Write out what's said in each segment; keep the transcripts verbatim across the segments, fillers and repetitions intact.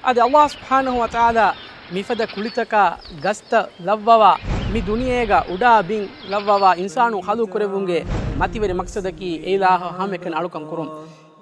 އަދި އަﷲ ސުބްޙާނަހޫ ވަތަޢާލާ މިފަދަ ކުޅިތަކާ ގަސްތައް ލައްވަވާ، މި ދުނިޔޭގަ އުޑާ ބިން ލައްވަވާ އިންސާނުން ޚަލްޤުކުރެއްވުމުގެ މަތިވެރި މަޤްޞަދަކީ އެއިލާހަށް ހަމައެކަނި އަޅުކަން ކުރުން.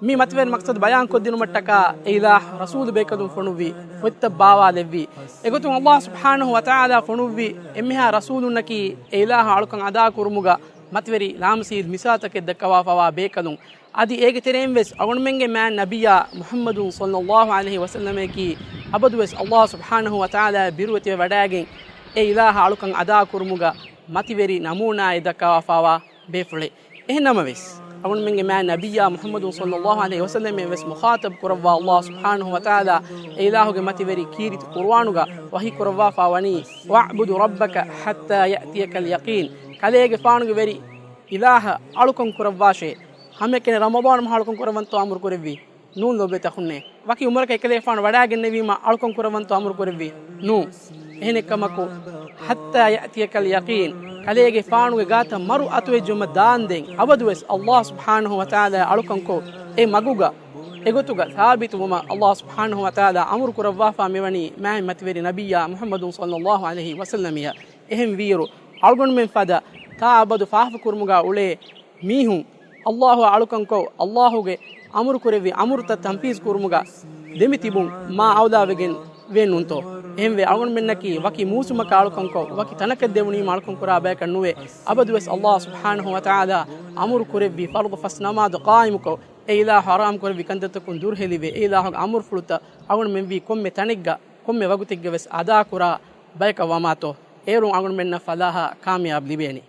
މި މަތިވެރި މަޤްޞަދު ބަޔާންކޮށްދިނުމަށްޓަކާ އެއިލާހު ރަސޫލު ބޭކަލުން ފޮނުއްވި، ފޮތްތައް ބާވާލެއްވި. އެގޮތުން އަﷲ ސުބްޙާނަހޫ ވަތަޢާލާ ފޮނުއްވި އެންމެހާ ރަސޫލުންނަކީ އެއިލާހަށް އަޅުކަން އަދާކުރުމުގަ މަތިވެރި ލާމަސީލް މިސާލުތަކެއް ދައްކަވާފަވާ ބޭކަލުން. އަދި އޭގެ ތެރެއިން ވެސް އަޅުގަނޑުމެންގެ މާތް ނަބިއްޔާ މުޙައްމަދު ޞައްލައްލާހު ޢަލައިހި ވަސައްލަމަކީ އަބަދުވެސް އަﷲ ސުބްޙާނަހޫ ވަތަޢާލާ ބިރުވެތިވެވަޑައިގެން އެ އިލާހަށް އަޅުކަން އަދާކުރުމުގަ މަތިވެރި ނަމޫނާއެއް ދައްކަވާފަވާ ބޭފުޅެއް. އެހެންނަމަވެސް، އަޅުގަނޑުމެންގެ މާތް ނަބިއްޔާ މުޙައްމަދު ޞައްލައްލާހު ޢަލައިހި ވަސައްލަމަށް ވެސް މުޚާޠަބް ކުރައްވާ އަﷲ ސުބްޙާނަހޫ ވަތަޢާލާ އެ އިލާހުގެ މަތިވެރި ކީރިތި ޤުރުއާނުގަ ވަޙީ ކުރައްވާފަ ވަނީ، "وَاعْبُدْ رَبَّكَ حَتَّى يَأْتِيَكَ الْيَقِينُ." ކަލޭގެފާނުގެ ވެރި އިލާހަށް އަޅުކަން ކުރައްވާށޭ. ހަމައެކަނި ރަމަޟާން މަހަށް އަޅުކަން ކުރައްވަންތޯ އަމުރު ކުރެއްވީ؟ ނޫން ލޯބިވެތި އަޚުންނޭ. ވަކި އުމުރަކަށް އެކަލޭފާނު ވަޑައިގެންނެވީމަ އަޅުކަން ކުރައްވަންތޯ އަމުރު ކުރެއްވީ؟ ނޫން. އެހެނެއްކަމަކު، "حَتَّى يَأْتِيَكَ الْيَقِينُ." ކަލޭގެފާނުގެ ގާތަށް މަރު އަތުވެއްޖުމަށް ދާންދެން އަބަދުވެސް އަﷲ ސުބްޙާނަހޫ ވަތަޢާލާ އަޅުކަންކޮށް، އެ މަގުގަ، އެގޮތުގަ ސާބިތުވުމަށް އަﷲ ސުބްޙާނަހޫ ވަތަޢާލާ އަމުރު ކުރައްވާފާ މިވަނީ މާތް މަތިވެރި ނަބިއްޔާ މުޙައްމަދު ޞައްލައްލާހު ޢަލައިހި ވަސައްލަމައަށް. އެހެންވީއިރު، އަޅުގަނޑުމެން ފަދަ ތާ އަބަދު ފާފަ ކުރުމުގަ އުޅޭ މީހުން، އަﷲއާ އަޅުކަންކޮށް، އަﷲގެ އަމުރުކުރެއްވި އަމުރުތައް ތަންފީޒު ކުރުމުގަ ދެމިތިބުން މާ އައުލާވެގެން ވޭނުންތޯ؟ އެހެންވެ، އަޅުގަނޑުމެންނަކީ ވަކި މޫސުމަކަށް އަޅުކަންކޮށް، ވަކި ތަނަކަށް ދެވުނީމަ އަޅުކަން ކުރާ ބަޔަކަށް ނުވެ، އަބަދުވެސް އަﷲ ސުބްޙާނަހޫ ވަތަޢާލާ އަމުރު ކުރެއްވި ފަރުޟު ފަސް ނަމާދު ޤާއިމުކޮށް، އެ އިލާހު ޙަރާމް ކުރެއްވި ކަންތައްތަކުން ދުރުހެލިވެ، އެ އިލާހުގެ އަމުރުފުޅުތައް އަޅުގަނޑުމެން ވީ ކޮންމެ ތަނެއްގަ، ކޮންމެ ވަގުތެއްގަ ވެސް އަދާކުރާ ބަޔަކަށް ވަމާތޯ؟ އޭރުން އަޅުގަނޑުމެންނަށް ފަލާޙާ ކާމިޔާބު ލިބޭނެ.